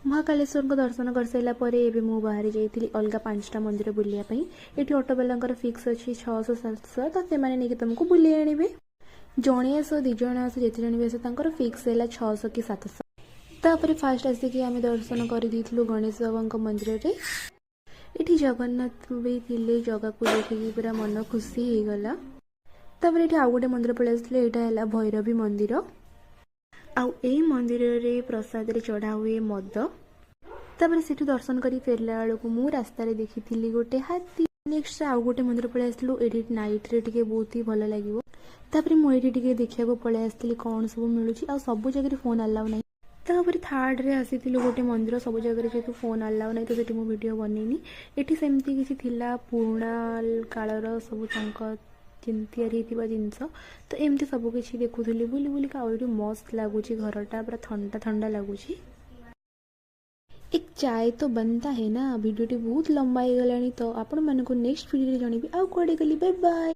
ମହାକାଳେଶ୍ୱରଙ୍କ ଦର୍ଶନ କରିସାରିଲା ପରେ ଏବେ ମୁଁ ବାହାରି ଯାଇଥିଲି ଅଲଗା ପାଞ୍ଚଟା ମନ୍ଦିର ବୁଲିବା ପାଇଁ। ଏଠି ଅଟୋବାଲାଙ୍କର ଫିକ୍ସ ଅଛି 600 700, ତ ସେମାନେ ନେଇକି ତୁମକୁ ବୁଲେଇ ଆଣିବେ। ଜଣେ ଆସ, 2 ଜଣ ଆସ, ଯେତେ ଜଣ ବି ଆସ, ତାଙ୍କର ଫିକ୍ସ ହେଲା 600 କି 700। ତାପରେ ଫାଷ୍ଟ ଆସିକି ଆମେ ଦର୍ଶନ କରିଦେଇଥିଲୁ ଗଣେଶ ବାବାଙ୍କ ମନ୍ଦିରରେ। ଏଠି ଜଗନ୍ନାଥ ବି ଥିଲେ। ଜଗାକୁ ଦେଖିକି ପୁରା ମନ ଖୁସି ହେଇଗଲା। ତାପରେ ଏଠି ଆଉ ଗୋଟେ ମନ୍ଦିର ପଳେଇ ଆସିଥିଲେ। ଏଇଟା ହେଲା ଭୈରବୀ ମନ୍ଦିର। ଆଉ ଏଇ ମନ୍ଦିରରେ ପ୍ରସାଦରେ ଚଢ଼ା ହୁଏ ମଦ। ତାପରେ ସେଠୁ ଦର୍ଶନ କରି ଫେରିଲା ବେଳକୁ ମୁଁ ରାସ୍ତାରେ ଦେଖିଥିଲି ଗୋଟେ ହାତୀ। ନେକ୍ସଟ ଆଉ ଗୋଟେ ମନ୍ଦିର ପଳେଇ ଆସିଥିଲୁ। ଏଠି ନାଇଟ୍ରେ ଟିକେ ବହୁତ ହି ଭଲ ଲାଗିବ। ତାପରେ ମୁଁ ଏଇଠି ଟିକେ ଦେଖିବାକୁ ପଳେଇ ଆସିଥିଲି କ'ଣ ସବୁ ମିଳୁଛି। ଆଉ ସବୁ ଜାଗାରେ ଫୋନ୍ ଆଲାଉ ନାହିଁ। ତାପରେ ଥାର୍ଡ଼ରେ ଆସିଥିଲୁ ଗୋଟେ ମନ୍ଦିର। ସବୁ ଜାଗାରେ ଯେହେତୁ ଫୋନ୍ ଆଲାଉ ନାହିଁ, ତ ସେଠି ମୁଁ ଭିଡ଼ିଓ ବନେଇନି। ଏଠି ସେମିତି କିଛି ଥିଲା ପୁରୁଣା କାଳର ସବୁ ତାଙ୍କ ତିଆରି ହେଇଥିବା ଜିନିଷ। ତ ଏମିତି ସବୁ କିଛି ଦେଖୁଥିଲି ବୁଲି ବୁଲିକା। ଆଉ ଏଠି ମସ୍ତ ଲାଗୁଛି ଘରଟା, ପୁରା ଥଣ୍ଡା ଥଣ୍ଡା ଲାଗୁଛି। एक चाय तो बनता है ना? ଭିଡ଼ିଓଟି ବହୁତ ଲମ୍ବା ହେଇଗଲାଣି, ତ ଆପଣମାନଙ୍କୁ ନେକ୍ସଟ ଭିଡ଼ିଓରେ ଜଣେଇବି ଆଉ କୁଆଡ଼େ ଗଲି। Bye bye.